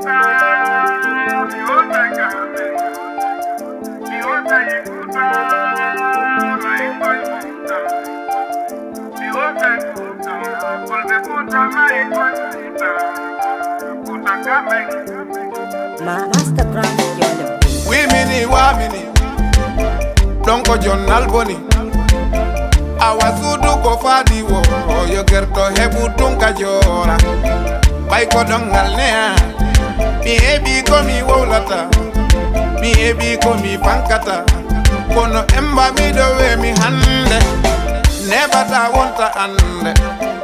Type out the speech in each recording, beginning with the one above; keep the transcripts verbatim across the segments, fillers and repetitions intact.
Ma Master Brand, you're the best. Wimini wamini, ɗon ko jonnal boni. Awa suudu ko faadi wo, yo gerto heɓu tun ka joora. Ɓay ko ɗon ngal neya, mi heɓi ko mi wowlata, mi heɓi ko mi fankata. Kono emba miɗo wemi hande, neɓata wonta ande.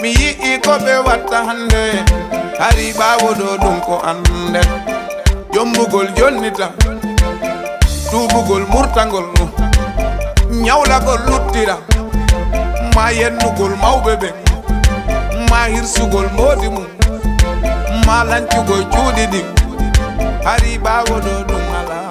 Mi yi'i ko ɓe watta hande, hari ɓaawo ɗo ɗum ko ande. Jombugol jonnita, tuubugol murtangol, ñawlagol luttira, ma yennugol mawɓe ɓen, ma hirsugol moodi mum, ma lancugol cuuɗi ɗin, hari ɓaawo ɗo ɗum alaana.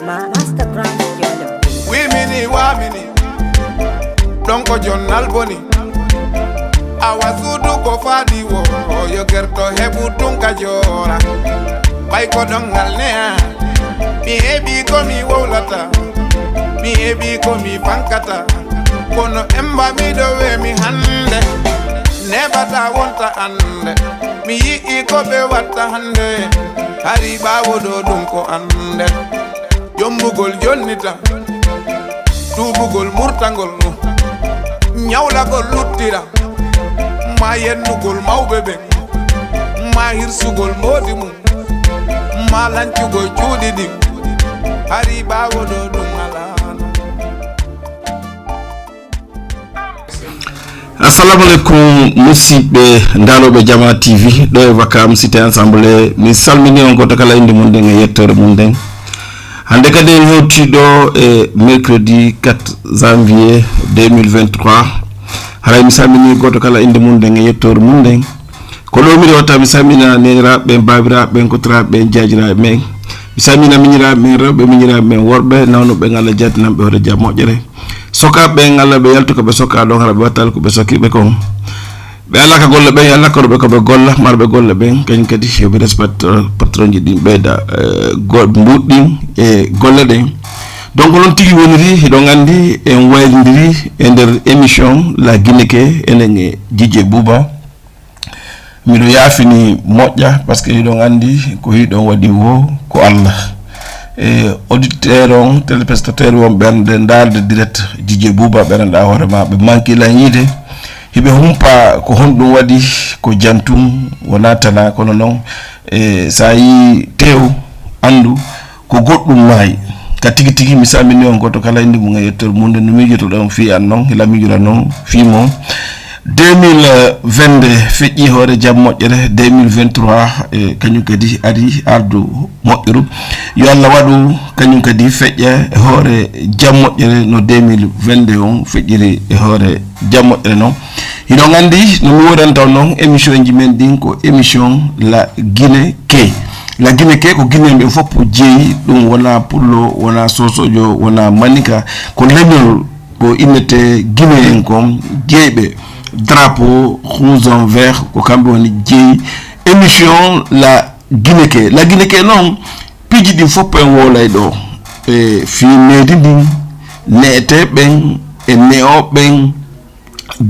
Ma Master Brand, you're the best. Wimini wamini, ɗon ko jonnal boni. Awa suudu ko faadi wo, yo gerto heɓu tun ka joora. Ɓay ko ɗon ngal neya, mi heɓi ko mi wowlata, mi heɓi ko mi fankata. Kono emba miɗo wemi hande, neɓata wonta ande. Mi yi'i ko ɓe watta hande, hari ɓaawo ɗo ɗum ko ande. Jombugol jonnita, tuubugol murtangol, ñawlagol luttira, ma yennugol mawɓe ɓen, ma hirsugol moodi mum, ma lancugol cuuɗi ɗin, hari ɓaawo ɗo ɗum alaano. Assalamu alaikum, musidɓe ndaalooɓe Jama T V, ɗo e Vakam Cité Ensemble. Mi salmini on gooto kala innde mum nden e yettoore mum nden. Hannde kadi en hewti ɗo e mercredi quatre janvier deux mille vingt-trois. Haray mi salmini gooto kala innde mum nden e yettoore mum nden. Ko ɗo miɗo watta, mi salmina neeniraaɓe ɓen, baabiraaɓe ɓen, kotiraaɓe ɓen, jaajiraaɓe ɓen. Mi salmina miñiraaɓe ɓen rewɓe, miñiraaɓe ɓen worɓe, nawnuɓe ɓen Allah jaadinanɓe hoore jam moƴƴere. Sokaaɓe ɓen Allah ɓe yaltu ko ɓe sokaa ɗon, hara ɓe wattali ko ɓe sokiiɓe kon. Ɓe alaa ka golle ɓen, yo Allah okkoruɓe ko ɓe golla, marɓe golle ɓen, kañum kadi yo ɓe respect patronji ɗin ɓeyda, eh, go-, mbuuɗ ɗin e golle ɗen. Donc, noon tigi woniri, hiɗon anndi en wayrindiri e nder émission La Guinée Ke, enen e Dj Bouba. Miɗo yaafini moƴƴa, parce que hiɗon anndi ko hiɗon waɗi wo ko Allah. E auditeur on, téléspectateur on, ɓernde ndaarde direct, Dj Bouba, ɓernde ɗa hoore ma, ɓe manki lan yiide. Hiɓe humpa ko honɗum waɗi, ko jantum, wona tana, kono noon, e, sa yi tew, anndu, ko goɗɗum maayi. Ka tigi tigi, mi salmini on gooto kala innde mum e yettoore mum, nde no miijotoɗon fii an noon, hila miijora noon fii mon. Deux mille vingt-deux feƴƴi hoore jam moƴƴere, deux mille vingt-trois, e, kañum kadi ari ardu moƴƴuru. Yo Allah waɗu kañum kadi feƴƴa e hoore jam moƴƴere no deux mille vingt-deux on feƴƴiri e hoore jam moƴƴere noon. Hiɗon anndi no mi woodanta on noon, émission ji men ɗin ko émission La Guinée Ke. La Guinée Ke ko Guinéen ɓen fof jeyi, ɗum wona pullo, wona sosojo, wona manika, ko leñol, ko innete Guinéen kon, jeyɓe drapeau rouge en vert, ko kamɓe woni jeyi émission La Guinée Ke. La Guinée Ke noon, piiji ɗin fof en wolay ɗo, e fii needi ndin, ne'eteeɓe ɓen, e ne'ooɓe ɓen,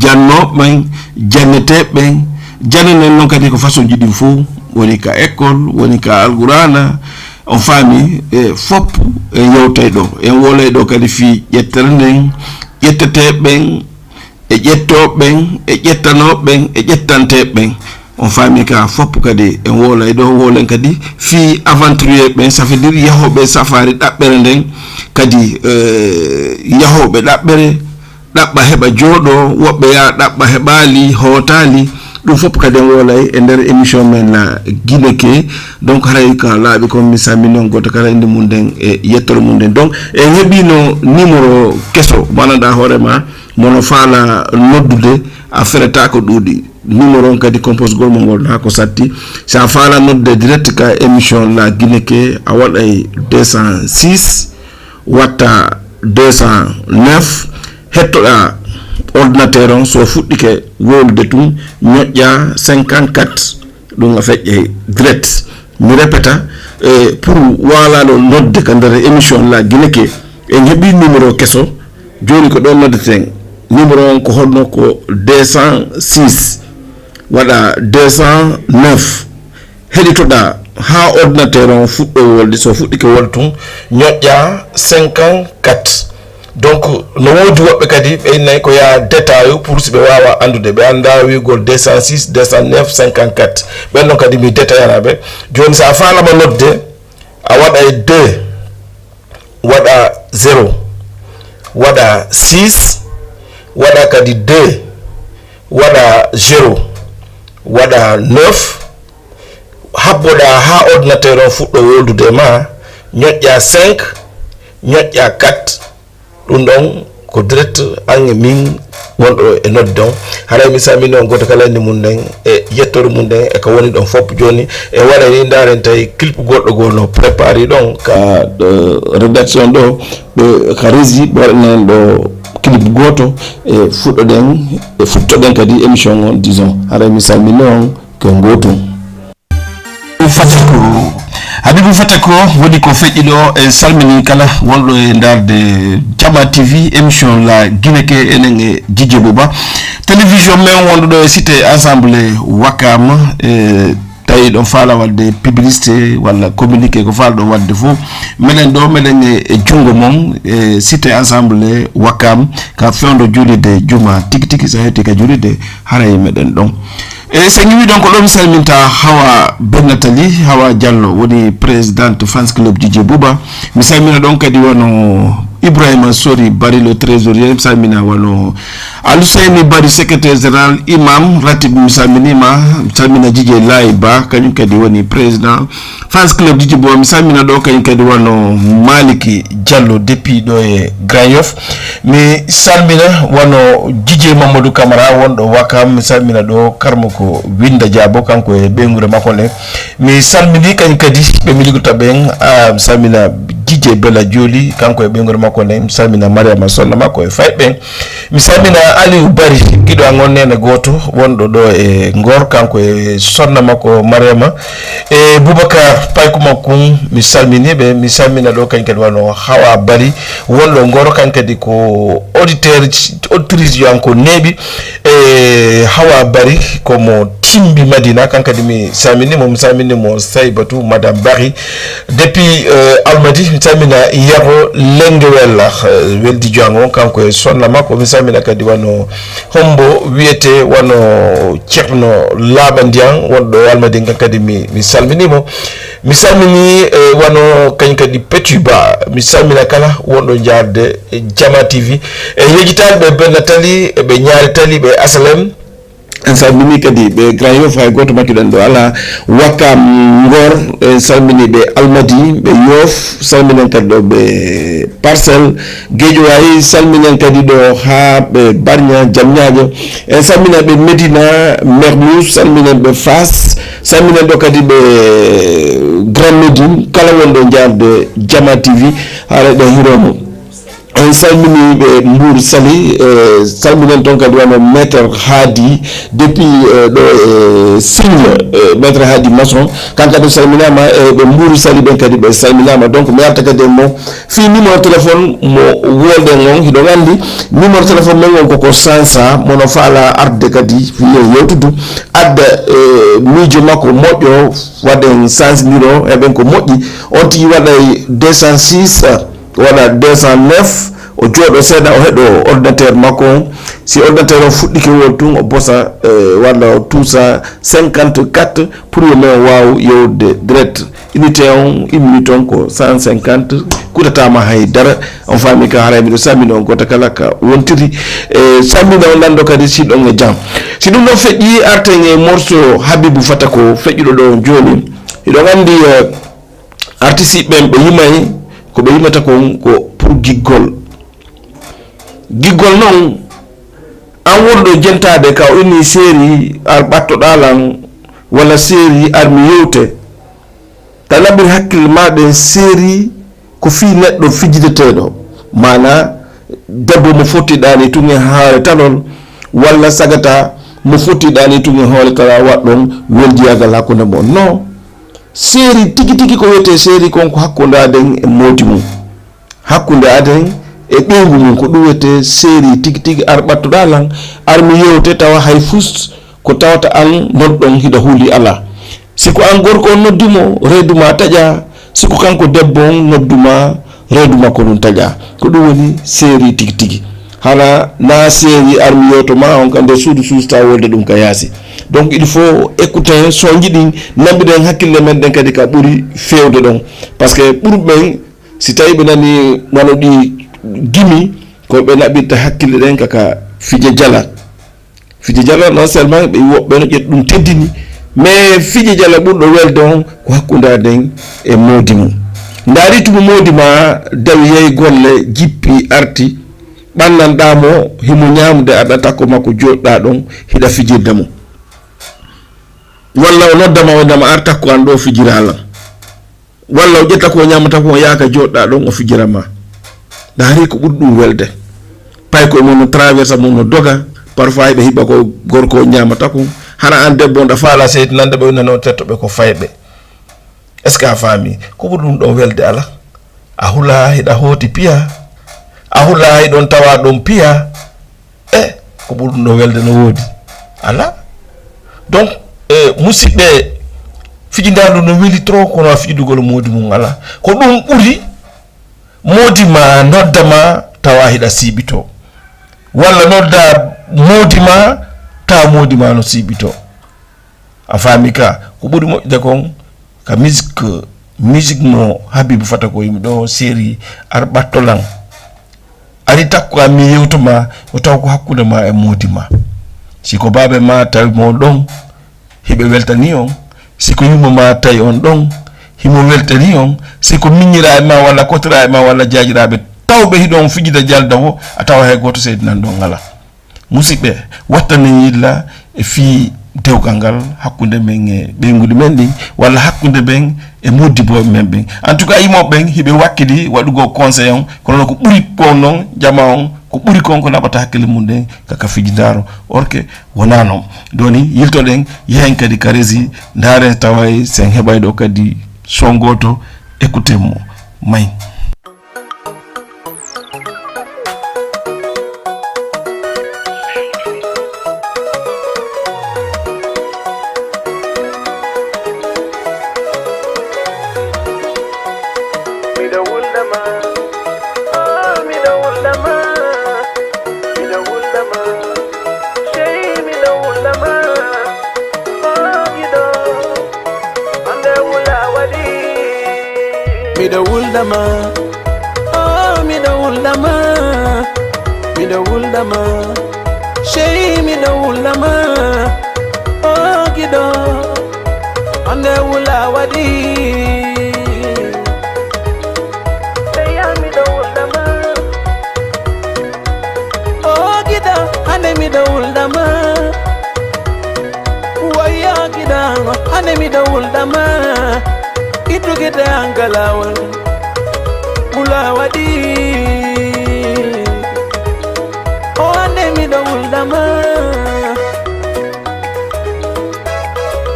jannooɓe ɓen, janneteeɓe ɓen, jannanen noon kadi ko façon ji ɗin fof, woni ka école, woni ka Alqur'aana, on faami, e fof en yewtay ɗo. En wolay ɗo kadi fii ƴettere nden, ƴetteteeɓe ɓen, e ƴettooɓe ɓen, e ƴettanooɓe ɓen, e ƴettanteeɓe ɓen. On faami ka fof kadi en wolay ɗo, wolen kadi fii aventurier ɓen, ça veut dire yahooɓe safaari ɗaɓɓere nden, kadi, eh, yahooɓe ɗaɓɓere, ɗaɓɓa heɓa jooɗoo, woɓɓe yaa ɗaɓɓa heɓaali, hootaali, Ɗum fof kadi en woolay e nder émission men la Guinée ke. Donc haray ka laaɓi kon, mi salmini on gooto kala inde mum nden e yettoore mum nden. Donc en heɓino numéro keso, manaɗa hoore ma, mono faala noddude, a ferata ko ɗuuɗi. Numéro on kadi composgol mo ngol ha ko satti. Si a faala noddude direct ka émission la Guinée ke, a waɗay deux cent six, watta deux cent neuf, hettoɗa ordinateur on, so fuɗɗike wowlude tun, ñoƴƴa cinquante-quatre, ɗum a feƴƴay direct. Mi répéta, e pour waalaɗo nodde ka nder émission la Guinée ke, en heɓi numéro keso, joni ko ɗon noddeten. Numéro on ko honno? Ko deux cent six, waɗa deux cent neuf. Heɗitoɗa ha ordinateur on fuɗɗo wolde, so fuɗɗike wolde tun, ñoƴƴa cinquante-quatre. Donc no woodi woɓɓe kadi ɓe innay ko yaa détail pour si ɓe waawa anndude, ɓe annda wiigol deux cent six, deux cent neuf, cinquante-quatre. Ɓen non kadi mi détaillana ɓe. Joni sa faalama nodde, a waɗay deux, waɗa zéro, waɗa six, waɗa kadi deux, waɗa zéro, waɗa neuf, habboɗa ha ordinateur on fuɗɗo woldude e ma, ñoƴƴa cinq, ñoƴƴa quatre. Ɗum ɗon ko direct an e min wonɗo e nodde on. Haray mi salmini on gooto kala inde mum nden e yettoore mum nden e ko woni ɗon fof. Jooni e waɗa ni, ndaaren tawi clip goɗɗo goo no prépari ɗon ka, euh, rédaction ɗo, ɓe ka régie, ɓe waɗanen ɗo clip gooto e fuɗɗoɗen, e fuɗɗoɗen kadi émission on, disons. Haray mi salmini on ko gootum. Fatako. Habibu Fatako woni ko feƴƴi ɗo. En salmini kala wonɗo e ndaarde Jama T V, émission la Guinée ke, enen e Djidjé Bouba. Télévision men wonɗo ɗo e cité Assemblée Wakam, e tawi ɗon faala waɗde publicité walla communiqué, ko faalɗo waɗde fof, meɗen ɗo, meɗen e, e junngo mon e cité Assemblée Wakam, ka fewndo juulirde juma tigi tigi, so hewti ka juulirde, haray meɗen ɗon. E so en iwi ɗon ko ɗo mi salminta Hawa Bennatali, Hawa Diallo woni présidente fans club Djidjé Bouba. Mi salmina ɗon kadi wano Ibrahima Sori Bari, le trésorier, mi salmina wano Aluseyni Bari, secrétaire général, imam ratib, mi salminima. Mi salmina Djidjé Laye Ba, kañum kadi woni président fans club Djidjé Bouba. Mi salmina ɗo kañum kadi wano Maliki Diallo, depuis ɗo e Grand Yoff. Mi salmina wano Djidjé Mamadou Camara wonɗo Wakam. Mi salmina ɗo karmo ko Winda Diabo, kanko e ɓeynguure makko nde. Mi salmini kañum kadi ɓe mi ligota ɓen. Ah, mi salmina Djidjé Bella Dioli, kanko e ɓeynguure makko nde. Mi salmina Mariama Sonna makko e fay ɓen. Mi salmina Aliou Bari, giɗo an on, neene gooto wonɗo ɗo e Ngor, kanko e sonna makko Mariama, e Boubacar Paykuma Kun. Mi salmini ɓe. Mi salmina ɗo kañ kadi wano Hawa Bari, wonɗo Ngor, kañ kadi ko auditeur, auditrice yo an ko neeɓi. E Hawa Bari ko mo Timbi Madina, kan kadi mi salmini mo, mi salmini mo Saybatu, Madame Bari. Depuis, euh, Almadi, mi salmina Yero Lengewel, euh, weldi Joango, kanko e sonna makko. Mi salmina kadi wano hombo wiyete wano Ceerno Laaɓa Ndiyan, wonɗo e Almadi, kan kadi mi, mi salmini mo. Mi salmini, eh, wano kañ kadi Petit Ba. Mi salmina kala wonɗo jaarde, eh, Jama T V. E yejitaɓe ɓe Benna Tali, ɓe Ñaari Tali, ɓe Asalem. En salmini kadi ɓe Grand Yoff, hay gooto maccuɗen ɗo alaa. Wakam, Ngor, en salmini ɓe Almadi, ɓe Yoff, salminen kadi ɗo ɓe Parcelles, Guédiawaye, salminen kadi ɗo haa ɓe Bargna, Diamniadio. En salmina ɓe Médina, Mermoz, salminen ɓe Fass, salminen ɗo kadi ɓe Grand Médine, kala wonɗo jaarde Jama T V, haray ɗo hiromo. En salmini ɓe Mbour Saly, eh, salminen toon kadi wano Maître Hadi depuis, eh, ɗo e Signe, eh, Maître Hadi Masson, kanko kadi salminama, e ɓe Mbour Saly ɓen kadi ɓe salminama. Donc mi arta kadi e mo fii numéro téléphone mo wolɗen on. Hiɗon anndi numéro téléphone men on koko sansa, mono faala arde kadi fii e yewtudu, adda, eh, miijo makko moƴƴo, waɗen sansniro, heɓen ko moƴƴi. On tigi waɗay deux cent six, waɗa deux cent neuf, O jooɗo seeɗa, o heɗo ordinateur makko on. Si ordinateur on fuɗɗike wol tun, o bosa, eh, walla o tuusa cinquante-quatre pour yo men waaw yewde direct. Unité on immini toon ko cent cinquante, kutatama hay dara. On faami ka haray miɗo sammina on goto kala ka wontiri. E sammina on lanndo kadi si ɗon e jam. Si ɗum ɗon feƴƴi, arten e morceau Habibou Fata ko feƴƴuɗo ɗo on jooni. Hiɗon anndi, eh, artiste ɓen ɓe yimay, ko ɓe yimata kon ko pour giggol. Giggol non, an wonɗo jentaade ka o inni série ar ɓattoɗaa lan, walla série ar mi yewte. Ta naɓir hakkille ma ɗen série ko fii neɗɗo fijideteeɗo. Maana debbo mo fottiɗaani tun e hoore talol, walla sagata mo fottiɗaani tun e hoore talol, waɗɗon weldiyagal hakkunde mon. Non. Série tigi tigi ko wiyetee série kon ko hakkunde aden e moodi mum. Hakkunde aden e ɓeyngu mum, ko ɗum wiyetee série tigi tigi. Ar ɓattoɗaa lan, ar mi yewte tawa hay fus ko tawata an nodɗon hiɗa huuli alaa. Si ko an gorko on noddi mo, reedu ma taƴa. Si ko kanko debbo on noddu ma, reedu makko ɗum taƴa. Ko ɗum woni série tigi tigi. Hana na série ar mi yewto ma on ka nder suudu suusta wolde ɗum ka yaasi. Donc il faut écouter son jiɗin, nambiɗen hakkille men ɗen kadi ka ɓuri fewde ɗon. Parce que ɓurɓe ɓen, si tawi ɓe nani wano ɗi gimi, ko ɓe naɓirta hakkille ɗen kaka fije jala. Fije jala non seulement ɓe woɓɓe no ƴetti ɗum teddini, mais fije jala ɓurɗo welde on ko hakkunde aden e moodi mum. Ndaari tuma moodi ma dawi yahi golle, jippi, arti, ɓannanɗaa mo, himo ñaamude aɗa takko makko jooɗɗaa ɗon hiɗa fijirde mo. Walla o nodda ma o wi'a ma ar takko an ɗo fijira lan. Walla o ƴetta ko o ñaamata ko o yaaka jooɗɗaa ɗon o fijira ma. Ndaari ko ɓuri ɗum welde. Pay ko mo no traversa mo no doga. Parfois hiɓe hiɓa ko gorko o ñaamata ko. Hara an debbo on ɗa faala seytinande ɓe wonano tetto ɓe ko fayɓe. Est-ce que a faami? Ko ɓuri ɗum ɗon welde ala. A hula hiɗa hooti piya. A hula hiɗon tawa ɗon piya. E ko ɓuri ɗum ɗo welde no woodi? Alaa. Donc, e, musidɓe, fijindaandu no weli trop, kono a fijidugol moodi mum alaa. Ko ɗum ɓuri moodi ma nodda ma tawa hiɗa siiɓito. Walla nodda moodi ma tawa moodi ma no siiɓito. A faami ka? Ko ɓuri moƴƴude kon ka musique, musique mo Habibu Fata ko yimɓe ɗo série ar ɓatto lan. Ari takko am mi yewto ma, o taw ko hakkunde ma e moodi ma. Si ko baabe ma tawi mo ɗon, hiɓe weltani on. Si ko yumma ma tawi on ɗon, himo weltani on. Si ko miñira e ma walla kotira e ma walla jaajiraaɓe tawɓe hiɗon fijida jalda wo, a tawa hay gooto seydinan ɗon alaa. Musidɓe, wattanen yilla e fii dewgal ngal hakkunde men e ɓeynguuli men ɗin, walla hakkunde men e moddibooɓe men ɓen. En tout cas, yimooɓe ɓen hiɓe wakkili waɗugol conseil on, kono noon ko ɓuri kon noon, jama on, ko ɓuri kon ko naɓata hakkille mum ɗen kaka fijindaaro. Or que wonaa noon. Ɗoni yiltoɗen, yahen kadi ka régie, ndaaren tawa sen heɓay ɗo kadi son gooto, écoutez mo, may. Miɗo wulda ma, oh, miɗo wulda ma, miɗo wulda ma, chéri, miɗo wulda ma, oh, giɗo, hande wula waɗi. Eya, miɗo wulda ma. Oh, giɗo, hande miɗo wulda ma. Woyo giɗo, hande miɗo wulda ma. Ittu gite an ka lawol. Wula waɗi. Oh, hande miɗo wulda ma.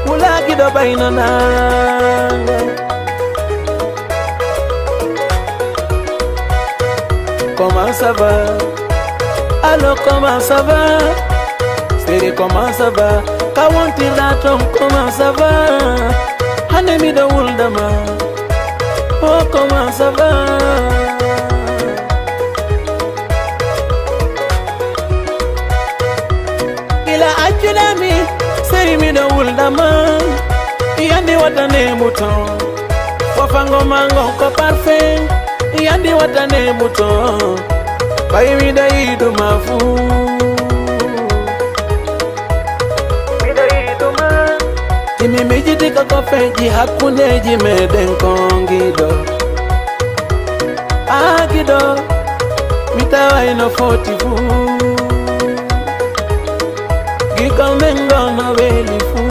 Wula giɗo bayno nanga. Comment ça va? Allô, comment ça va? Chérie, comment ça va? Ka wontirɗa ton, comment ça va? Hande miɗo wulda ma. Oh, comment ça va? Miɗo wulda ma, yandi wattane bouton. Wafango mango ko parfait, yandi wattane bouton. Ɓay miɗo yiɗuma fu. Miɗo yiɗuma. Timi mijiti ko ko feji hakkundeji meɗen kongiɗo. Agiɗo, mi taway no foti fu. Gikol men ngol no weli fu.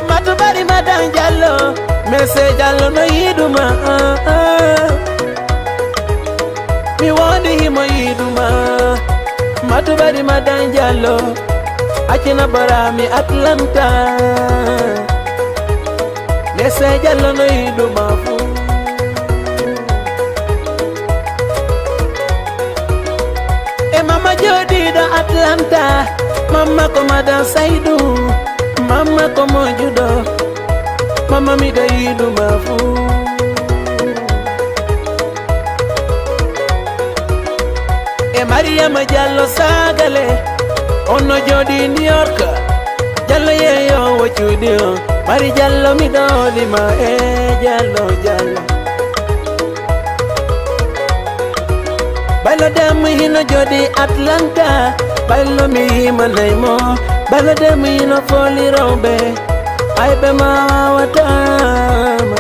Matu bari madan Jallo, mese Jallo no yiɗuma. Mi wondi himo yiɗuma. Matu bari madan Jallo, acina barami Atlanta. Mese Jallo no yiɗuma fu. E mama jooɗiiɗo Atlanta, mama ko madan Saydu, mama ko moƴƴuɗo, mama miɗo yiɗuma fu. E Mariama Jallo Sagale, on no jooɗi New York. Jallo yeeyo wo cuuɗi o. Mari Jallo mi ɗoolima e Jallo Jallo. Ballo Dem hino jooɗi Atlanta. Ballo mi yimanay mo. Ballo Dem hino fooli rewɓe. Ayɓe ma wawatama.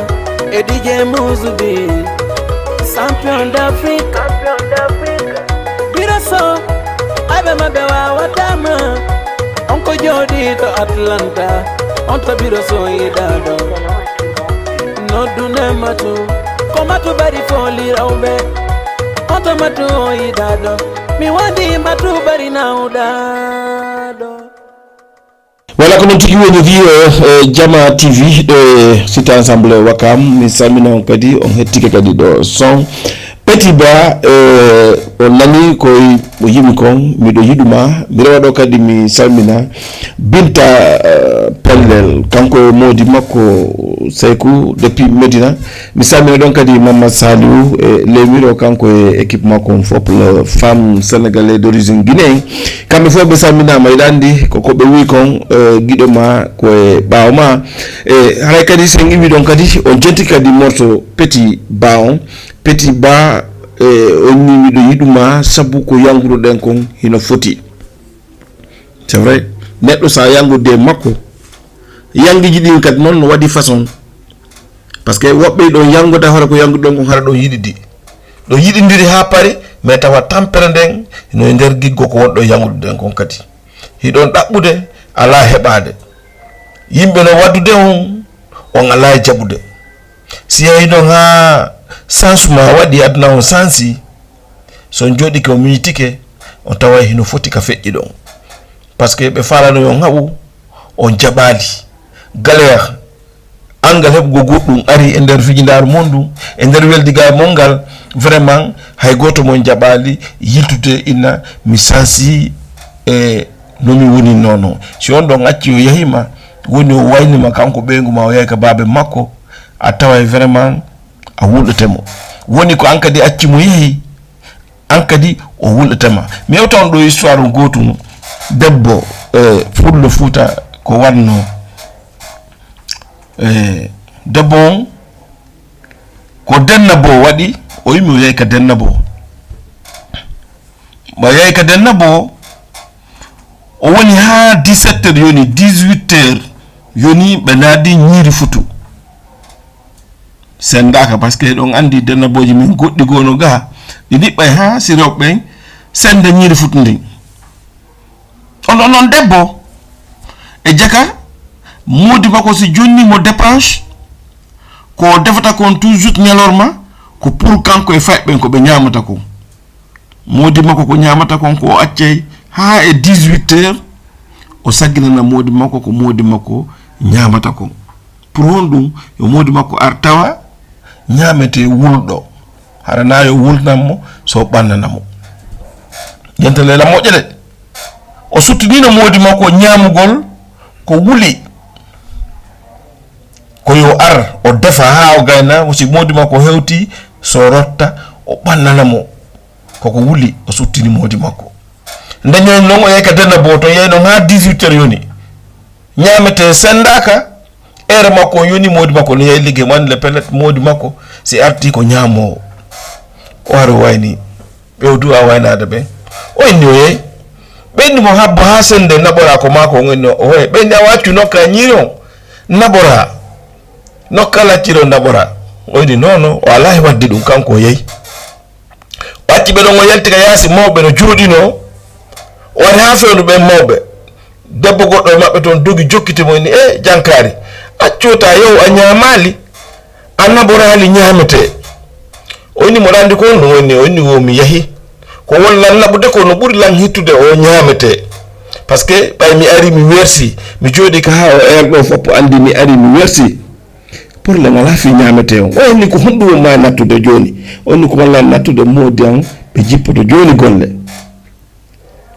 E D J Musubi. Champion d'Afrique. Biro so. Ayɓe ma ɓe wawatama. On ko jooɗiiɗo Atlanta. On to biro so yiɗaɗo. Noddune matu. Ko matu bari fooli rewɓe. On to matu o yiɗaɗo. Mi wondi matu bari nawɗaɗo. Voilà, ko noon tigi woni wi, eh, eh, Jama T V ɗo e Cité Ensemble Wakam. Mi salmina on kadi, on hettike kadi ɗo son. Petit Ba, eh, on nani ko o yimi kon, miɗo yiɗuma. Mi rewa ɗo kadi mi salmina Binta, eh, Pellel, kanko e moodi makko Seyku depuis Medina. Mi salmina ɗon kadi Mamma Saliou e Lewmiro, kanko e équipe makko on fof, le femme sénégalaise d'origine guinéen. Kamɓe fof ɓe salminaama, eɗa anndi ko, ko ɓe wii kon, eh, giɗo ma ko e ɓaawo ma. E haray kadi so en iwi ɗon kadi, on jenti kadi morceau Petit Ba on. Petit Ba, eh, on ni miɗo yiɗuma sabu ko yanguruɗen kon hino foti. C'est vrai. Neɗɗo sa yangude e makko, yangiji ɗin kadi noon no waɗi façon. Parce que woɓɓe ɗon yangude hara ko yanguɗon kon hara ɗon yiɗidi. Ɗo yiɗidiri haa pari, mais tawa tampere nden no e nder giggo ko wonɗo yangude ɗen kon kadi. Hiɗon ɗaɓɓude, alaa heɓaade. Yimɓe no waddude on, on alaa e jaɓude. Si yahi ɗon haa changement waɗi, aduna on sansi, so on jooɗike on miñitike, on taway hino foti ka feƴƴi ɗon. Parce que ɓe faalano on haɓu, on jaɓaali. Galère, anngal heɓugol goɗɗum ari e nder fijindaaru mon ndu, e nder weldigal mon ngal, vraiment, hay gooto mon jaɓaali yiltude inna mi sansi e no mi woni nono. Si on ɗon acci o yahima, woni o waynima kanko ɓeyngu ma, o yahi ka baabe makko, a taway vraiment a wulɗete mo. Woni ko an kadi acci mo yahi, an kadi o wulɗete ma. Mi yewta on ɗo histoire on gootum, debbo, eh, Fullo Fuuta ko wanno. Eh, debbo on ko Denna Bo waɗi, o yimi o yahi ka Denna Bo. Mo yahi ka Denna Bo, o woni haa dix-sept heures yoni, dix-huit heures yoni, ɓe naadi ñiiri futu. Senndaaka, parce que eɗon anndi dennabooji men goɗɗi goo no gaa, ɗi niɓɓay haa si rewɓe ɓen sennda ñiiri futu ndin. On, on, on debbo e jaka, moodi makko si jonni mo dépense, ko o defata kon toujours ñalorma, ko pour kanko e fayɓe ɓen ko ɓe ñaamata kon. Moodi makko ko ñaamata kon ko o accay haa e dix-huit heures, o sagginana moodi makko ko moodi makko ñaamata kon. Pour honɗum? Yo moodi makko ar tawa ñaametee wulɗo. Hara na yo wulnan mo, so ɓannana mo. Yente leela moƴƴa de. O suttinino moodi makko ñaamugol ko wuli. Ko yo ar, o defa haa o gayna, si moodi makko hewti, so rotta, o ɓannana mo. Koko wuli, o suttini moodi makko. Nde ñoy non o yehi ka Dennabo to, yehi non haa dix-huit heures yoni. Ñaametee senndaaka, heure makko o yoni, moodi makko no yehi ligge man le pellet, moodi makko si arti ko ñaamoowo. O ari o wayni. Ɓe o du'a waynaade ɓe. O inni o yehi. Ɓe inni mo habbo haa sennde naɓoraa ko maako on inni o hoye. Ɓe inni a waccu nokka ñiiri on. Naɓoraa. Nokka lacciri on naɓoraa. O inni non, non, o alaa e waɗde ɗum, kanko o yehi. O acci ɓe ɗon, o yalti ka yaasi, mawɓe no jooɗinoo. O ari haa fewndo ɓen mawɓe. Debbo goɗɗo e maɓɓe ton dogi jokkiti mo, inni, "E jankaari, accoo ta yahu, a ñaamaali, a naɓoraali ñaametee." O inni mo, "Ɗa anndi ko honɗum?" O inni, o inni, "Wo mi yahi. Ko won lan naɓude ko no ɓuri lan hittude o ñaametee. Parce que ɓay mi ari mi wersi, mi jooɗi ka haa o heure ɗo foppo anndi mi ari mi wersi." Problème alaa fii ñaametee on. O inni ko honɗum won maa nattude jooni? O inni ko walla nattude moodi an ɓe jippoto jooni golle.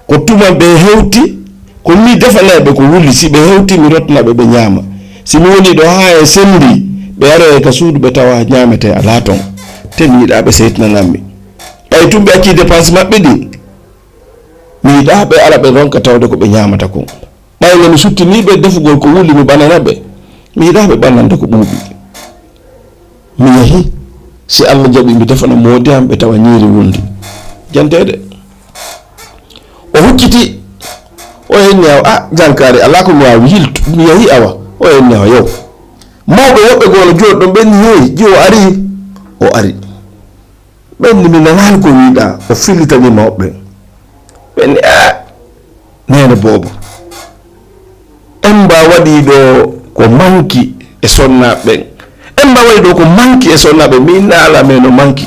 Ko tuma ɓe hewti, ko mi defanay ɓe ko wuli. Si ɓe hewti, mi rottana ɓe ɓe ñaama. Si mi woni ɗo haa e senndi, ɓe aroyay ka suudu ɓe tawa ñaametee alaa ton. Te mi yiɗaa ɓe seytinanan mi. Ɓay tun ɓe accii dépense maɓɓe ɗin, mi yiɗaa ɓe ala ɓe ronka tawde ko ɓe ñaamata kon. Ɓay no mi suttinii ɓe defugol ko wuli mi ɓanana ɓe, mi yiɗaa ɓe ɓannande ko ɓuuɓi. Mi yahi, si Alla jaɓi mi defana moodi am ɓe tawa ñiiri wulndi. Janteede. O hucciti, o henni awa, "A, jankaari, alaa ko mi waawi yiltu, mi yahi awa." O henni awa, "Yow." Mawɓe woɓɓe goo no jooɗi ɗon ɓen, "Hey, jiwo ari." O ari. Ɓen ni mi nanaali ko wiɗaa, o fillitanii mawɓe ɓen. Ɓen ni, "A, neene boobo, en mba waɗi ɗo ko manki e sonnaaɓe ɓen. En mba waɗi ɗo ko manki e sonnaaɓe, mi inna ala men no manki."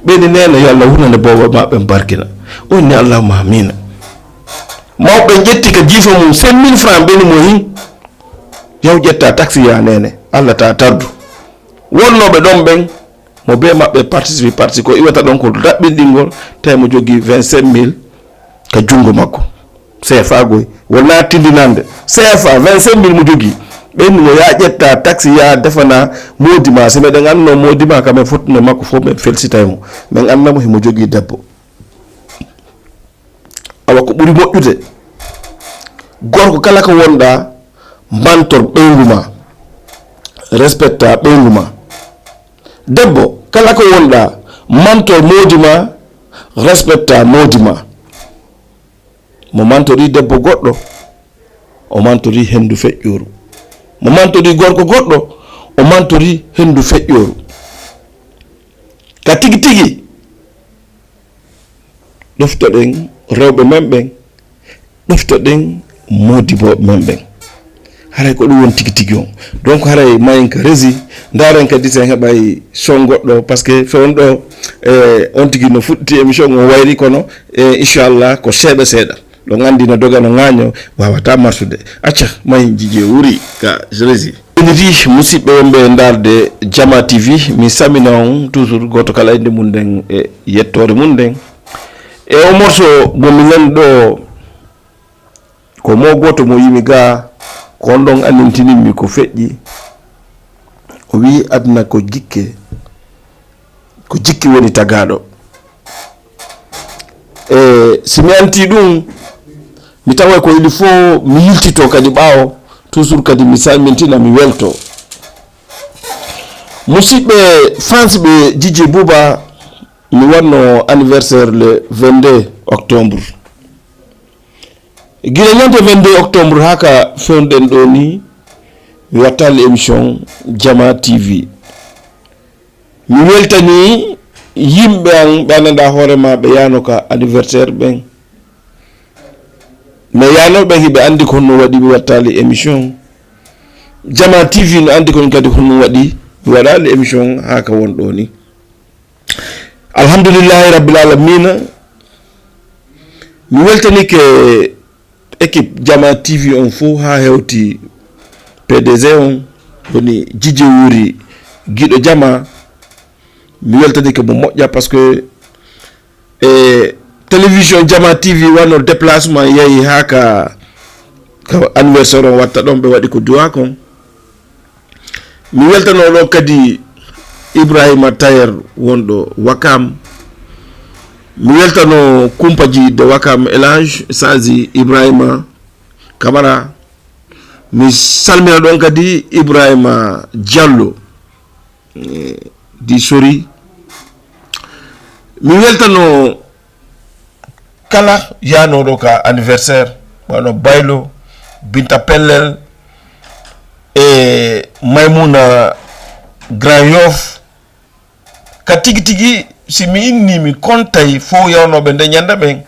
Ɓen ni, "Neene, yo Alla wurnane boobo ma ɓen barkina." O ni, "Allahumma amiina." Mawɓe ƴetti ka jiifo mum cinq mille francs, ɓen ni mo hin, "Yaw ƴetta taxi ya neene, Alla ta tardu." Wonnooɓe ɗon ɓen, mo bee maɓɓe participe, participe ko iwata ɗon ko raɓɓinɗingol, tawi mo jogii vingt-cinq mille ka junngo makko. C F A goy, wonaa tindinande. C F A vingt-cinq mille mo jogii. Ɓen mo yaa ƴetta taxi, yaa defana moodi ma. Si meɗen annduno moodi ma, ka men fottuno makko fof, men felsitay mo. Men annda mo himo jogii debbo. Awa ko ɓuri moƴƴude, gorko kala ko wonɗa, mantor ɓeyngu ma, respecta ɓeyngu ma. Debbo kala ko wonɗa, mantor moodi ma, respecta moodi ma. Mo mantori debbo goɗɗo, o mantori hendu feƴƴooru. Mo mantori gorko goɗɗo, o mantori hendu feƴƴooru. Ka tigi tigi, ɗoftoɗen rewɓe men ɓen, ɗoftoɗen modibooɓe men ɓen. Haray ko ɗum woni tigi tigi on. Donc haray mayen ka régie, ndaaren kadi si en heɓay son goɗɗo, parce que fewndo, eh, on tigi no fuɗɗiti émission on wayri, kono, eh, inchallah ko seeɗa seeɗa. Ɗon anndi no doga no ŋaaño, waawata marsude. Acca, mayen jije wuri ka régie. Ɓenniti musidɓe wonɓe e ndaarde Jama T V, mi samina on toujours gooto kala e nde mum nden e yettoore mum nden. E o morso mo mi nani ɗo, ko mo gooto mo yimi ga, ko on ɗon annintinimmi ko feƴƴi. O wi'i aduna ko jikke, ko jikki woni tagaaɗo. E si mi anti ɗum, mi tawa ko il faut mi yiltito kadi ɓaawo, toujours kadi mi salmintina, mi welto. Musidɓe fans ɓe Jiji Buba, mi wanno anniversaire le vingt-deux octobre. Gila ñande vingt-deux octobre haa ka fewnden ɗo ni, mi wattaali émission Jama T V. Mi weltani yimɓe an ɓe anndanɗaa hoore ma, ɓe yaano ka anniversaire ɓen. Mais yaanooɓe ɓen hiɓe anndi ko honno waɗi mi wattaali émission. Jama T V no anndi kon kadi honno waɗi mi waɗaali émission haa ka won ɗo ni. Alhamdulillahi Rabbil Alamina. Mi weltanike équipe Jama T V on fof, haa hewti P D G on, woni Jije Wuri, giɗo Jama. Mi weltanike mo moƴƴa, parce que e télévision Jama T V wano déplacement yahi haa ka, ka anniversaire on watta ɗon, ɓe waɗi ko duwa kon. Mi weltano ɗo kadi Ibrahima Tayer wonɗo Wakam. Mi weltano kumpaji de Wakam Elange Sazi Ibrahima Kamara. Mi salmina ɗon kadi Ibrahima Diallo, eh, di Sori. Mi weltano kala yanoɗo ka anniversaire, wano Baylo, Binta Pellel, e Maymuna Grand Yoff. Ka tigi tigi, si mi inni mi kontay fow yawnoɓe nde ñande ɓen,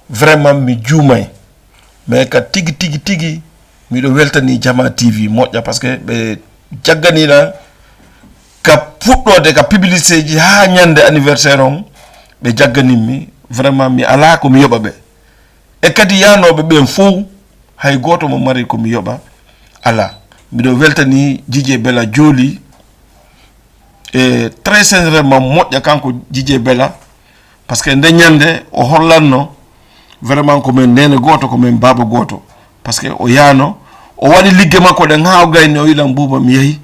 vraiment mi juumay. Mais ka tigi tigi tigi, miɗo weltani Jama T V moƴƴa, parce que ɓe jagganiɗa ka fuɗɗode ka publicité ji ha ñande anniversaire on, ɓe jagganimmi. Vraiment mi ala ko mi yoɓa ɓe. E kadi yanoɓe ɓen fow, hay goto mo mari ko mi yoɓa ala. Miɗo weltani Jije Bela Jooli, e très sincèrement moƴƴa kanko Jije Bela, parce que nde ñande o hollanno vraiment ko men nene goto, ko men baba goto, parce que o yano, o waɗi ligge makko ɗen ha o gayni, o yilan Buuba mi yehi.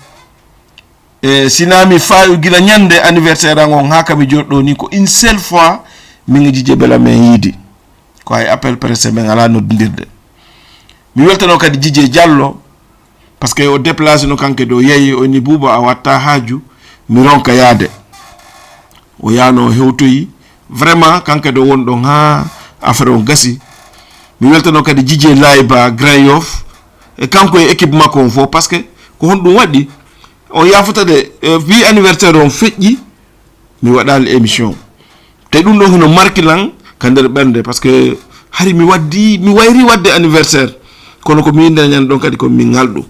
E sina mi fayu gila ñande anniversaire an on ha kami joɗɗo ni, ko une seule fois min e Jije Bela men yiidi. Ko hay appel pressé men ala noddindirde. Mi weltano kadi Jije Diallo, parce que o déplacé no kanke ɗo yeeyi, o ni Buuba a watta haaju, mi ronka yaade. O yano o hewtoyi, vraiment kanke ɗo won ɗon ha affaire on gasi. Mi weltano kadi Jije Layba Grand Yoff, e kanko e équipe makko on fof, parce que ko honɗum waɗi? On yafata de, eh, wi anniversaire on feƴƴi, mi waɗali émission. Te ɗum ɗon hino marki lan ka nder ɓernde, parce que hari mi waddi, mi wayri wadde anniversaire, kono ko mi nder ñande ɗon kadi ko mi ŋalɗu.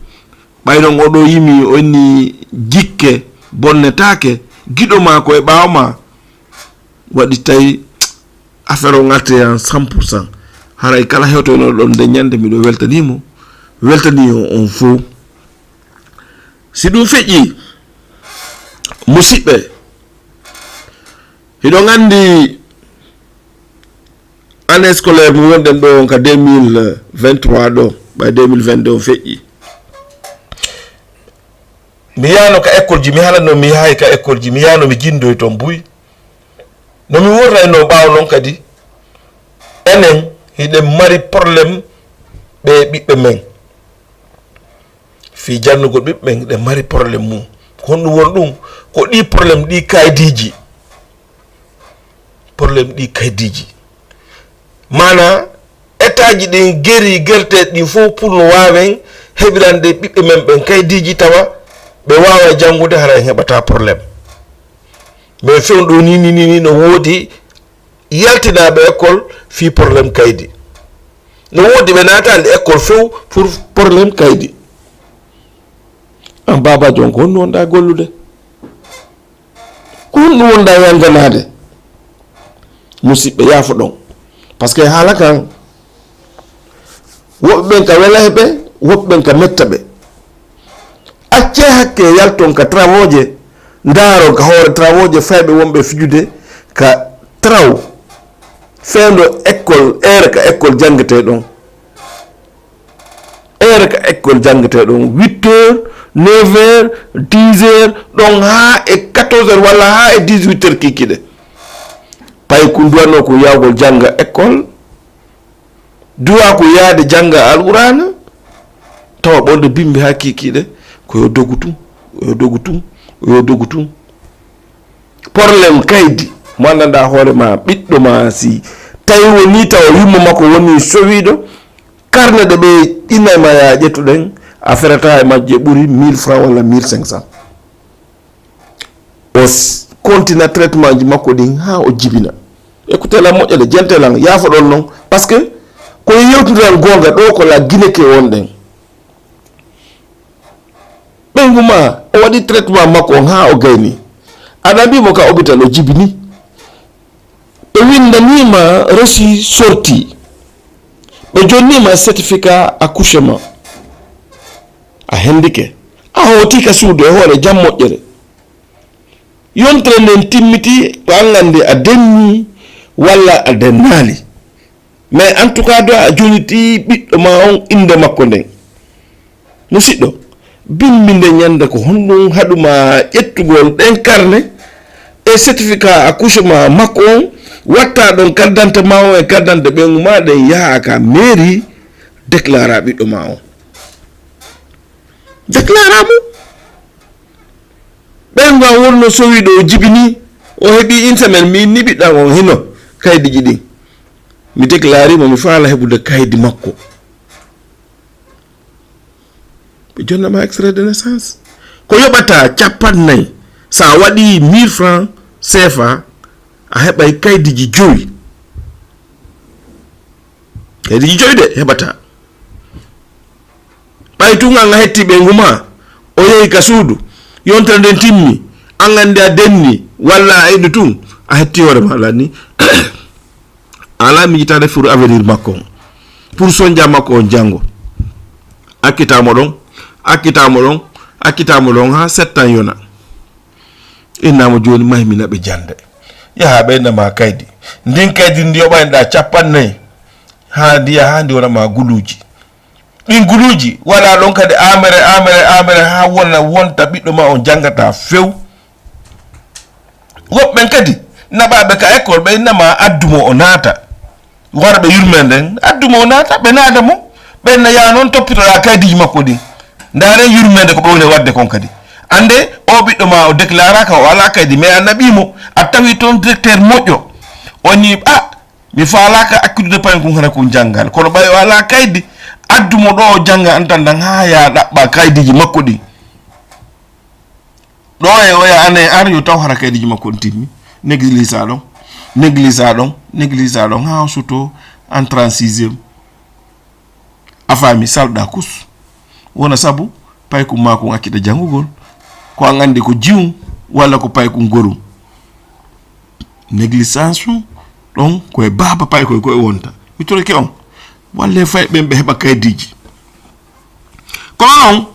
Ɓay non oɗo yimi, o inni jikke, bonnetaake, giɗo ma ko e ɓaawo ma. Waɗi tawi affaire o ŋarte en cent pour cent. Haray kala hewtoyno ɗon nde ñande, miɗo weltani mo, weltani on, on fow. Si ɗum feƴƴi, musiɓɓe, hiɗon anndi année scolaire mo wonɗen ɗo on ka deux mille vingt-trois ɗo, ɓay deux mille vingt-deux on feƴƴi. Mi yano ka école ji, mi halanno mi yahay ka école ji, mi yano mi jindoy ton buy. No mi worrayno ɓaawo non kadi, enen hiɗen mari problème ɓe ɓiɓɓe men. Fii jannugol ɓiɓɓe men, ɗe mari problème mum. Ko honɗum woni ɗum? Ko ɗi problème ɗi kaydiiji. Problème ɗi kaydiiji. Maanaa, état ji ɗin geri gerteeɗi ɗin fof pour no waawen heɓirande ɓiɓɓe men ɓen kaydiiji, tawa ɓe waaway janngude, hara en heɓata problème. Mais fewndo ni, ni, ni, ni no woodi yaltinaaɓe école fii problème kaydi. No woodi ɓe naataali école few pour problème kaydi. An Baaba Jon, ko honno wonɗaa gollude? Ko honno wonɗaa yanganaade? Musiɓɓe, yaafo ɗon. Parce que haala kan, woɓɓe ɓen ka wela e ɓe, woɓɓe ɓen ka metta ɓe. Accee hakke, yalton ka travaux je, ndaaron ka hoore travaux je fayɓe wonɓe fijude ka traw, feendo école, heure ka école janngetee ɗon. Heure ka école janngetee ɗon, huit heures, neuf heures, dix heures, ɗon haa e quatorze heures walla haa e dix-huit heures kiikiiɗe. Pay kun duwanno kun yahugol jannga école, duwa ko yaade jannga Alqur'aana, tawa ɓorɗe bimbi haa kiikiiɗe, ko yo dogu tun, yo dogu tun, yo dogu tun. Problème kaydi, mo anndanɗaa hoore ma, ɓiɗɗo ma, si tawi woni tawa yumma makko woni sowiiɗo, karne ɗe ɓe inna ma yaa ƴettuɗen, a ferata e majje ɓuri mille francs walla mille cinq cents. O s-, kontina traitement ji makko ɗin haa o jibina. Écoutez lan moƴƴa de, jente lan, yaafo ɗon non. Parce que ko yewtude lan goonga ɗo ko la Guinée ke wonɗen. Ɓeyngu ma, o waɗi traitement makko on haa o gayni. Aɗa mbi mo ka hôpital o jibini. Ɓe winndanii ma reçu sortie. Ɓe jonnii ma certificat accouchement. A hendike. A hooti ka suudu e hoore jam moƴƴere. Yontere nden timmiti, ko an anndi a denni walla a dennaali. Mais en tout cas, do a joniti ɓiɗɗo ma on innde makko nden. Musiɗɗo, bimbi nde ñande ko honɗum haɗuma ƴettugol ɗen karne e certificat accouchement makko on, Watta ɗon carte d'identité ma on e carte d'identité ɓeyngu ma ɗen, yaha ka mairie, déclara ɓiɗɗo ma on. Déclara mo. Ɓeyngu an wonno sowi ɗo, o jibini, o heɓi une semaine, mi inni ɓiɗɗo an on hino kaydiji ɗin. Mi déclari mo, mi faala heɓude kaydi makko. Ɓe jonna ma extrait de naissance. Ko yoɓata capanɗe nayi, sa waɗi mille francs C F A, a heɓay kaydiji joyi. Kaydiji joyi de heɓata. Ɓay tun an a hetti ɓeyngu ma, o yehi ka suudu, yontere nden timmi, an andi a denni, walla a iɗu tun, a hetti hoore ma, ala ni. A ala miijitaade pour avenir makko on, pour sonja makko on janngo. Accita mo ɗon, accita mo ɗon, accita mo ɗon haa sept ans yona. Inna mo jooni, mahi mi naɓe jannde. Yaha ɓe inna ma kaydi. Ndin kaydi ndi yoɓayɗa capanɗe nayi. Haa ndi yaha, haa ndi wona ma guluuji. Ɗin guluuji waɗa ɗon kadi amere, amere, amere, haa wona, wonta ɓiɗɗo ma on janngata few. Woɓɓe ɓen kadi naɓaɓe ka école, ɓe inna ma addu mo o naata. Warɓe yurmeende nden, addu mo o naata, ɓe naada mo. Ɓen na yaha noon toppitoɗa kaydiji makko ɗin. Ndaaren yurmeende ko ɓe woni waɗde kon kadi. Annde, o ɓiɗɗo ma o déclaraka, o alaa kaydi, mais a naɓi mo, a tawi toon directeur moƴƴo. O ni, "Ah, mi faalaaka accudude paykun hara kun janngal. Kono ɓay o alaa kaydi, addu mo ɗo o jannga antandan haa yaa ɗaɓɓa kaydiji makko ɗin." Ɗo e oya ane ar yo taw hara kaydiji makko on timmi. Négligé ɗon, négligé ɗon, négligé ɗon haa o suto en trente-sixième. A faami, salɗa kus. Wona sabu paykun maakun accita janngugol. Ko an anndi ko jiwun walla ko paykun gorun. Négligence ɗon ko e baaba paykoy ko e wonta. Mi torike on. Walle fay ɓen ɓe heɓa kaydiji. Kono non,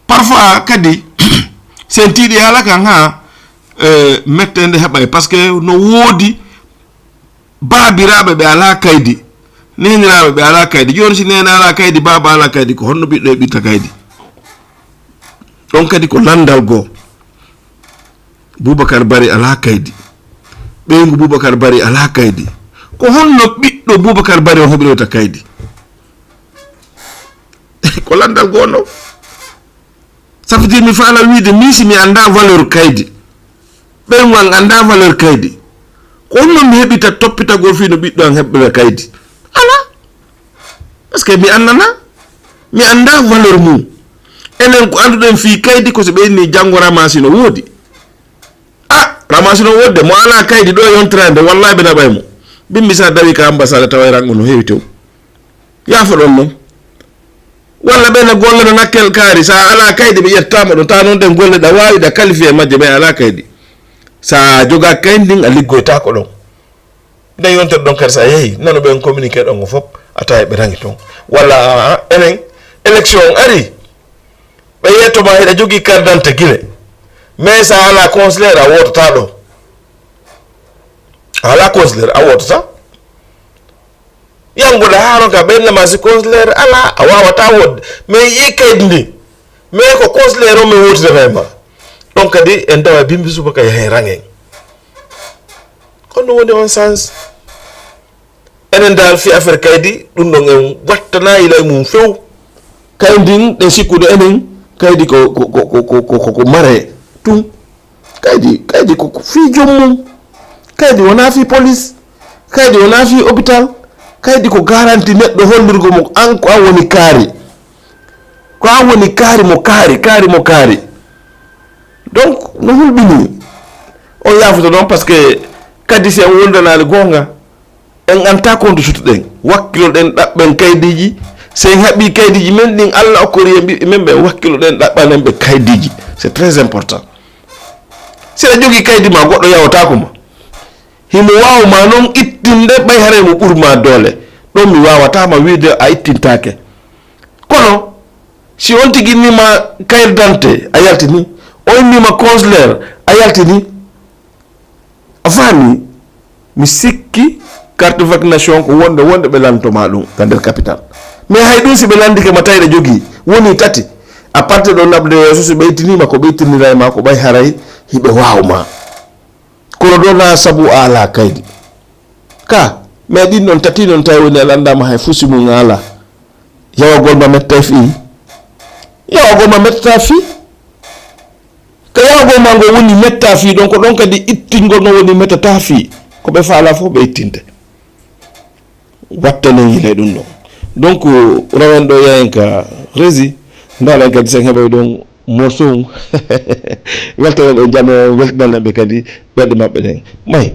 parfois kadi, sen tiiɗi haala kan ha, eh, mettende heɓay, parce que no woodi baabiraaɓe ɓe alaa kaydi, neeniraaɓe ɓe alaa kaydi. Jooni si neene alaa kaydi, baaba alaa kaydi, ko honno ɓiɗɗo heɓirta kaydi? Ɗon kadi ko lanndal goo. Boubacar Bari alaa kaydi. Ɓeyngu Boubacar Bari alaa kaydi. Ko honno ɓiɗɗo Boubacar Bari on heɓiroyta kaydi? Ko lanndal goo non. Ça veut dire mi faala wiide, min si mi anndaa valeur kaydi, ɓeyngu an anndaa valeur kaydi, ko honno mi heɓita toppitagol fii no ɓiɗɗo an heɓira kaydi? Alaa. Parce que mi anndanaa, mi anndaa valeur mum. Enen ko annduɗen fii kaydi ko si ɓe inni janngo ramaasi no woodi. Ah, ramaasi no woodi de, mo alaa kaydi ɗo e yontere nde, wallahi ɓe naɓay mo. Bimbi sa dawi ka ambassade taway rango no heewi tew. Yaafoɗon non. Walla ɓe na gollana nakkel kaari, sa alaa kaydi ɓe ƴettaama ɗon, ta non ɗen golle ɗa waawi ɗa qualifié majje ɓe alaa kaydi. Sa jogaa kaydi ndin a liggoytaako ɗon. Nden yontere ɗon kadi sa yehi, nano ɓen communiqué ɗon o fof, a tawa ɓe rangi toon. Walla a, a, enen, élection on ari, ɓe yettoma hiɗa jogii carte d'identité Guinée. Mais sa alaa consulaire a wootataa ɗo. A alaa consulaire a wootataa. Yannguɗa haa ronka ɓe innama si consulaire alaa, a waawataa woodde. Mais yi'i kaydi ndi. Mais ko consulaire on mi wootidata e ma. Ɗon kadi en tawa bimbi subaka yahay rangen. Kono woni on sens. Enen dal fii affaire kaydi, ɗum ɗon en wattanayi lay mum few. Kaydi ɗin ɗen sikkude enen, kaydi ko, ko, ko mare tun. Kaydi, kaydi ko, ko fii joom mum. Kaydi wonaa fii police. Kaydi wonaa fii hôpital. Kaydi ko garanti neɗɗo hollirgo mo an ko an woni kaari. Ko an woni kaari mo kaari, kaari mo kaari. Donc, no hulɓinii. On yaafoto noon, parce que kadi si en wondanaali goonga, en anndaa ko ndu sutuɗen. Wakkiloɗen ɗaɓɓen kaydiiji. Si en haɓii kaydiiji men ɗin, Alla okkori en ɓiɓɓe men ɓen, wakkiloɗen ɗaɓɓanen ɓe kaydiiji. C'est très important. Si aɗa jogii kaydi ma, goɗɗo yawotaako ma. Himo waawa ma noon ittinde, ɓay haray mo ɓuri ma doole. Ɗon mi waawataa ma wiide a ittintaake. Kono, si on tigi innii ma carte d'identité, a yaltini. O innii ma consulaire, a yaltini. A faami? Mi sikki carte de vaccination ko wonde, wonde ɓe lanto ma ɗum ka nder capital. Mais hay ɗum si ɓe landike ma tawi ɗa jogii, woni tati. À partir ɗo naɓde yeeso, si ɓe ittiniima ko ɓe ittinira e ma ko ɓay haray hiɓe waaw ma. Kono ɗo na sabu ala kaydi. Ka, mais ɗin ɗon tati non tawi woni aɗa anndama hay fusi mum ala. Yawagol ma metta fii. Yawagol ma metta fii. Ka yawagol ma ngo woni metta fii ɗon, ko ɗon kadi ittingol no woni mettata fii. Ko ɓe faala fof ɓe ittinte. Wattanen yilay ɗum ɗon. Donc, rawen ɗo yayen ka Rési, ndaaren kadi sen heɓay ɗon morceau mum. Weltanen ɓe jam, weltanen ɓe kadi ɓerɗe maɓɓe ɗen. May.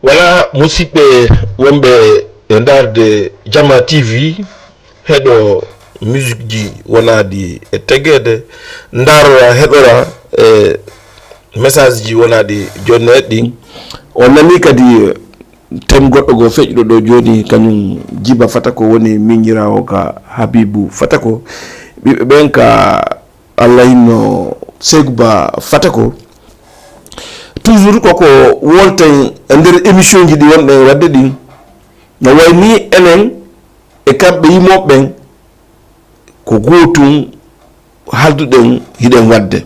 Wala, musidɓe wonɓe e ndaarde Jama T V, heɗo musique ji wonaaɗi e tegeede, ndaarora, heɗora e message ji wonaaɗi jonneeɗi ɗin. On nani kadi tem goɗɗo goo feƴƴuɗo ɗo jooni, kañum Jiba Fatako woni miñiraawo ka Habibu Fatako. Ɓiɓɓe ɓen ka Allah hinno Seegu Ba Fatako. Toujours koko wolten e nder émission ji ɗi wonɗen e waɗde ɗin, no way ni enen e kamɓe yimooɓe ɓen ko gootum halduɗen hiɗen waɗde.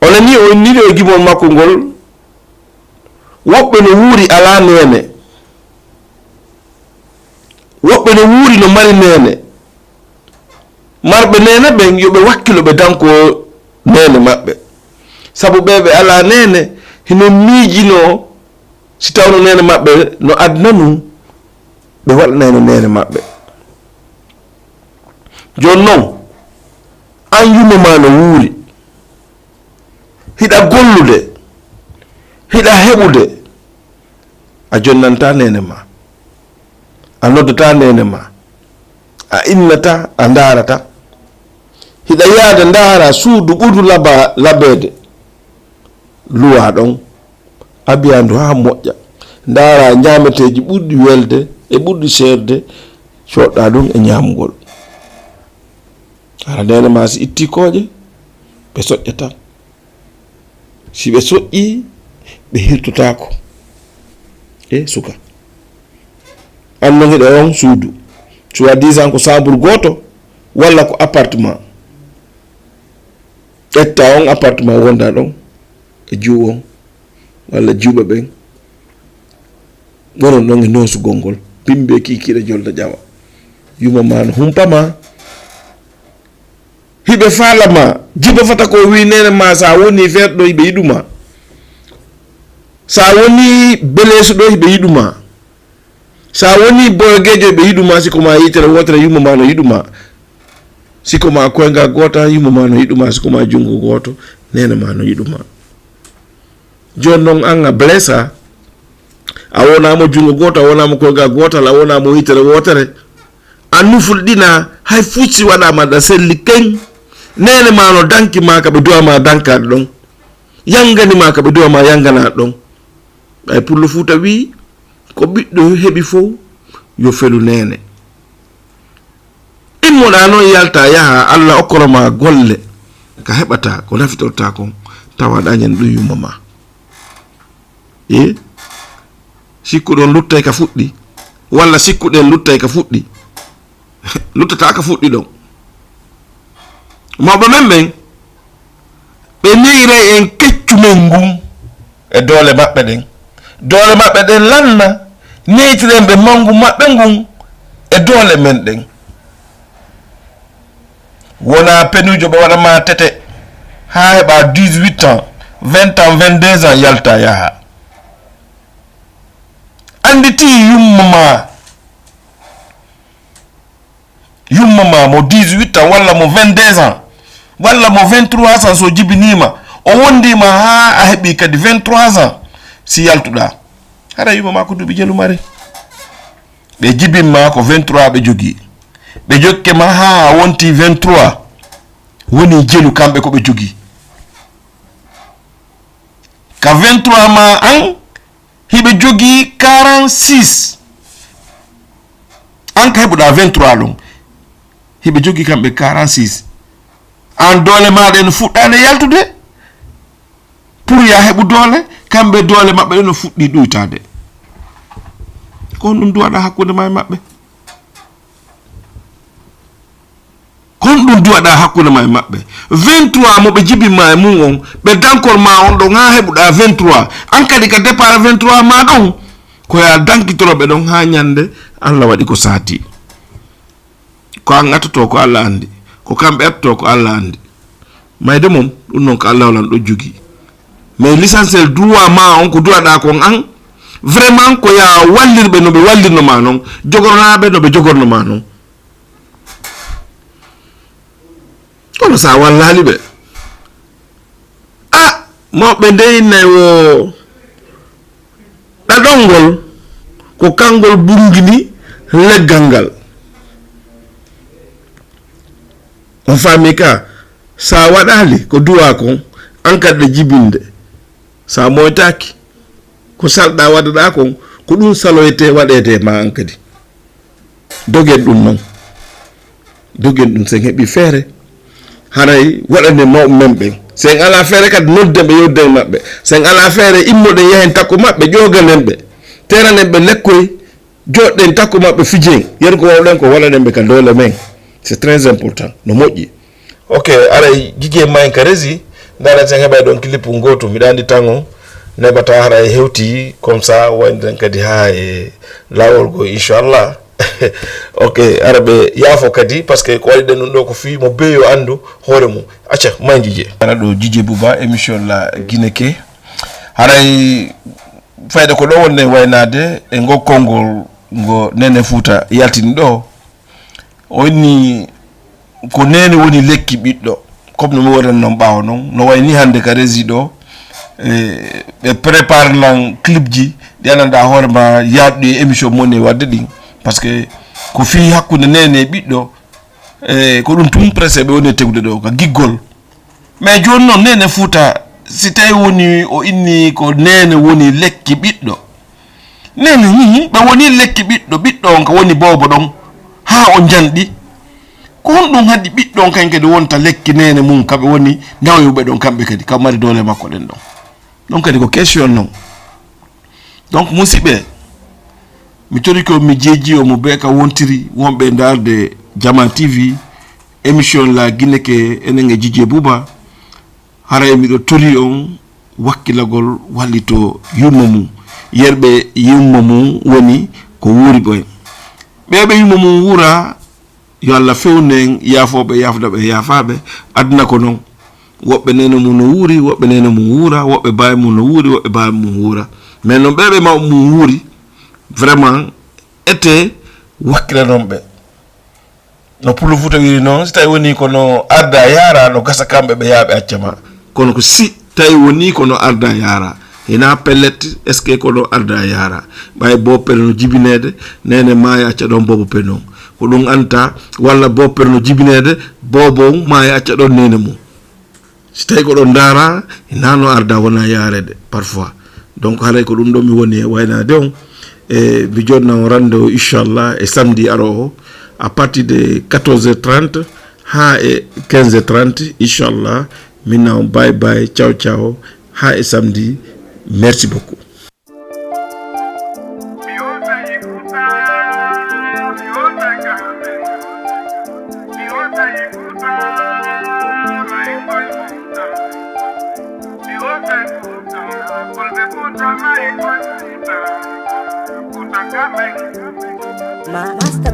Onon ni o inniri e gimol makko ngol, woɓɓe no wuuri alaa neene, woɓɓe no wuuri no mari neene. Marɓe neene ɓen yo ɓe wakkilo ɓe danko neene maɓɓe, sabu ɓe ɓe alaa neene hino miijinoo si tawno neene maɓɓe no adna nun, ɓe waɗanayno neene maɓɓe. Jooni non, an yumma ma no wuuri, hiɗa gollude, hiɗa heɓude, a jonnanta neene ma, a noddata neene ma, a innata, a ndaarata. Hiɗa yaada ndaara suudu ɓurdu laba-, labeede, luwa ɗon, abiyandu haa moƴƴa. Ndaara ñaameteeji ɓurɗi welde e ɓurɗi seerde, coɗɗa ɗum e ñaamugol. Hara neene ma si itti kooƴe, ɓe soƴƴata. Si ɓe soƴƴii, ɓe hirtotaako. E suka. An non hiɗa on suudu. Soit disant ko chambre gooto, walla ko appartement. Ƴetta on appartement wonda ɗon e juu on, walla jiwɓe ɓen. Wonon ɗon e noosugol ngol. Bimbe kikiiɗe jolda ƴawa. Yumma ma no humpa ma. Hiɓe faala ma. Jiba fata ko wi neene ma sa woni feet ɗo hiɓe yiɗu ma. Sa woni beleesu ɗo hiɓe yiɗu ma. Sa woni boyogeejo hiɓe yiɗu ma, si ko ma yitere wootere yumma ma no yiɗu ma. Si ko ma koynga goota yumma ma no yiɗu ma, si ko ma junngo gooto neene ma no yiɗu ma. Jooni non an a blessa, a wonaa mo junngo gooto, a wonaa mo koynga gootal, a wonaa mo yitere wootere. A nufulɗina hay fucci waɗaama ɗa selli keŋ. Neene ma no danki ma ka ɓe duwa ma dankaade ɗon. Yangani ma ka ɓe duwa ma yanganaade ɗon. Ɓay Pullo Fuuta wii, ko ɓiɗɗo heɓi fow, yo felu neene. Immoɗaa non yalta yaha, Alla okkoro ma golle, ka heɓata, ko nafitorta kon, tawa ɗañen ɗum yumma ma. E? Sikkuɗon luttay ka fuɗɗi, walla sikkuɗen luttay ka fuɗɗi. Luttata ka fuɗɗi ɗon. Mawɓe men ɓen, ɓe neyiray en keccu men ngun e doole maɓɓe ɗen. Doole maɓɓe ɗen lanna, neytiren ɓe mangu maɓɓe ngun e doole men ɗen. Wona penuujo ɓe waɗa ma tete haa heɓa dix-huit ans, vingt ans, vingt-deux ans, yalta yaha. Annditi yumma ma. Yumma ma mo dix-huit ans, walla mo vingt-deux ans, walla mo vingt-trois ans, so jibinima, o wondima haa a heɓi kadi vingt-trois ans, si yaltuɗa. Hara yumma ma ko duuɓi jelu mari. Ɓe jibin ma ko vingt-trois ɓe jogii. Ɓe jokke ma haa a wonti vingt-trois. Woni jelu kamɓe ko ɓe jogii. Ka vingt-trois ma an, hiɓe jogii quarante-six. An ka heɓuɗa vingt-trois ɗon. Hiɓe jogii kamɓe quarante-six. An doole maɗa en fuɗɗaade yaltude. Pour ya heɓu doole, kamɓe doole maɓɓe ɗen no fuɗɗi ɗuytaade. Ko honɗum duwaɗa hakkunde ma e maɓɓe? Ko honɗum duwaɗa hakkunde ma e maɓɓe? Vingt-trois mo ɓe jibin ma e mum on, ɓe dankor ma on ɗon haa heɓuɗa vingt-trois. An kadi ka départ vingt-trois ma ɗon, ko ya dankitoro ɓe ɗon haa ñande Alla waɗi ko saati. Ko an atoto ko Alla anndi, ko kamɓe atoto ko Alla anndi. Mayde mum, ɗum noon ko Alla lan ɗo jogii. Mais l'essentiel droit ma on ko duwaɗa kon an, vraiment ko ya wallirɓe no ɓe wallirno ma noon, jogornaaɓe no ɓe jogorno ma noon. Kono sa wallaali ɓe, a, mawɓe nde innay wo ɗaɗol ngol, ko kangol bungini leggal ngal. On faami ka, sa waɗaali ko duwa kon, an kadi ɗe jibinde. Sa moytaaki, ko salɗa waɗaɗa kon, ko ɗum saloyte waɗeede ma an kadi. Dogen ɗum noon. Dogen ɗum sen heɓi feere. Haray waɗanen mawɓe men ɓen. Si en alaa feere kadi, nodden ɓe, yewtiden e maɓɓe. Si en alaa feere, immoɗen yahen takko maɓɓe, ƴooganen ɓe. Teranen ɓe lekkoy, jooɗɗen takko maɓɓe, fijen. Yen ko waawɗen ko, waɗanen ɓe ka doole men. C'est très important. No moƴƴi. Ok, aray, Jijee, ma en ka resi. Ndaara si en heɓay ɗon clip ngootu. Miɗa anndi tan on neɓata haray hewti, comme ça, waynoɗen kadi haa e laawol goo, inchallah. Ok, ara ɓe yaafo kadi, parce que ko waɗi ɗen ɗum ɗo ko fii mo beyo anndu hoore mum. Acca, ma en Jijee. Ara ɗo Jijee Buba, émission La Guinée Ké. Haray fayda ko ɗo wonde waynaade e ngo konngol ngo Neene Fuuta yaltini ɗo. O inni ko neene woni lekki ɓiɗɗo, comme no mi waɗan noon ɓaawo noon. No wayi ni hannde ka resi ɗo, e, ɓe prépare nan clip ji ɗi anndanɗaa hoore ma yaaɗuɗi e émission mon e waɗde ɗin. Parce que ko fii hakkunde neene e ɓiɗɗo, e, ko ɗum tun presque ɓe woni e tegude ɗo, ka giggol. Mais jooni noon, Neene Fuuta, si tawi woni o inni ko neene woni lekki ɓiɗɗo, neene, mhm, ɓe woni lekki ɓiɗɗo, ɓiɗɗo on ka woni boobo ɗon, haa o njanɗi. Ko honɗum haɗi ɓiɗɗo on kañ kadi wonta lekki neene mum, ka ɓe woni nawyuɓe ɗon kamɓe kadi, ka mari doole makko ɗen ɗon? Ɗon kadi ko question non. Donc, musidɓe, mi torike on, mi jeeji on mo bee ka wontiri, wonɓe e ndaarde Jama T V, émission La Guinée Ké, enen e Jijee Buba. Haray miɗo tori on wakkilagol wallito yumma mum. Yerɓe yumma mum woni ko wuuri ɓoy. Ɓe ɓe yumma mum wuura, yo Allah fewnu en, yaafooɓe, yaafdaɓe, yaafaaɓe. Aduna ko non. Woɓɓe neene mum no wuuri, woɓɓe neene mum wuura, woɓɓe baay mum no wuuri, woɓɓe baay mum wuura. Mais non, ɓe ɓe mawɓe mum wuuri, vraiment, ete wakkilanon ɓe. No Pullo Fuuta wiri noon, si tawi woni kono arda yaara, no gasa kamɓe ɓe yaaɓe acca ma. Kono ko si tawi woni kono arda yaara, hina pellet, est-ce que kono arda yaara? Ɓay bopere no jibineede, neene maayi acca ɗon bobo pe non. Ko ɗum anta, walla bopere no jibineede, bobo on maayi acca ɗon neene mum. Si tawi ko ɗon ndaara, hina no arda wona yaareede parfois. Donc, haray ko ɗum ɗo mi woni e waynaade on. E mi jonna on rendez-vous, inchallah, e samedi aroowo, à partir de quatorze heures trente haa e quinze heures trente, inchallah. Min na on, bye bye, ciao ciao, haa e samedi. Merci beaucoup. Ma-, Master Brown.